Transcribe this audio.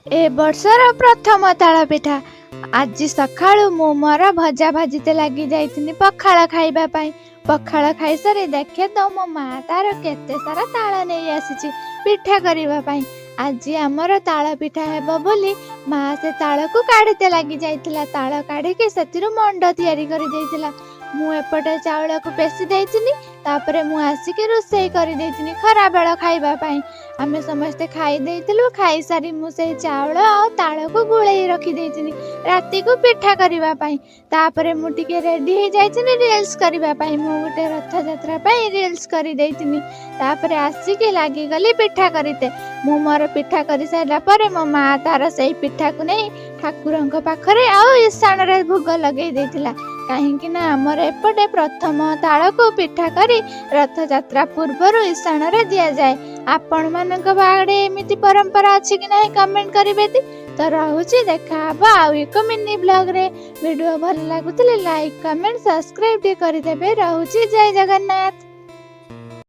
ଏ ବର୍ଷର ପ୍ରଥମ ତାଳ ପିଠା। ଆଜି ସକାଳୁ ମୁଁ ମୋର ଭଜା ଭାଜିତେ ଲାଗି ଯାଇଥିନି ପଖାଳ ଖାଇବା ପାଇଁ। ପଖାଳ ଖାଇସାରି ଦେଖେ ତ ମୋ ମା ତାର କେତେ ସାରା ତାଳ ନେଇ ଆସିଛି ପିଠା କରିବା ପାଇଁ। ଆଜି ଆମର ତାଳ ପିଠା ହେବ ବୋଲି ମା ସେ ତାଳକୁ କାଢ଼ିତେ ଲାଗି ଯାଇଥିଲା। ତାଳ କାଢ଼ିକି ସେଥିରୁ ମଣ୍ଡ ତିଆରି କରିଦେଇଥିଲା। ମୁଁ ଏପଟେ ଚାଉଳକୁ ପେଶି ଦେଇଥିନି, ତାପରେ ମୁଁ ଆସିକି ରୋଷେଇ କରିଦେଇଥିନି ଖରାବେଳ ଖାଇବା ପାଇଁ। ଆମେ ସମସ୍ତେ ଖାଇ ଦେଇଥିଲୁ। ଖାଇସାରି ମୁଁ ସେଇ ଚାଉଳ ଆଉ ତାଳକୁ ଗୋଳେଇ ରଖିଦେଇଥିନି ରାତିକୁ ପିଠା କରିବା ପାଇଁ। ତାପରେ ମୁଁ ଟିକେ ରେଡି ହେଇଯାଇଥିନି ରିଲ୍ସ କରିବା ପାଇଁ। ମୁଁ ଗୋଟେ ରଥଯାତ୍ରା ପାଇଁ ରିଲ୍ସ କରିଦେଇଥିନି। ତାପରେ ଆସିକି ଲାଗିଗଲି ପିଠା କରିତେ। ମୁଁ ମୋର ପିଠା କରିସାରିଲା ପରେ ମୋ ମା ତାର ସେଇ ପିଠାକୁ ନେଇ ଠାକୁରଙ୍କ ପାଖରେ ଆଉ ଇଶାଣରେ ଭୋଗ ଲଗେଇ ଦେଇଥିଲା, କାହିଁକି ନା ଆମର ଏପଟେ ପ୍ରଥମ ତାଳକୁ ପିଠା କରି ରଥଯାତ୍ରା ପୂର୍ବରୁ ଇଶାଣରେ ଦିଆଯାଏ। ଆପଣମାନଙ୍କ ଆଡ଼େ ଏମିତି ପରମ୍ପରା ଅଛି କି ନାହିଁ କମେଣ୍ଟ କରିବେ ତ। ରହୁଛି, ଦେଖାହବ ଆଉ ଏକ ମିନି ବ୍ଲଗରେ। ଭିଡ଼ିଓ ଭଲ ଲାଗୁଥିଲେ ଲାଇକ୍, କମେଣ୍ଟ, ସବସ୍କ୍ରାଇବ୍ ଟିକେ କରିଦେବେ। ରହୁଛି, ଜୟ ଜଗନ୍ନାଥ।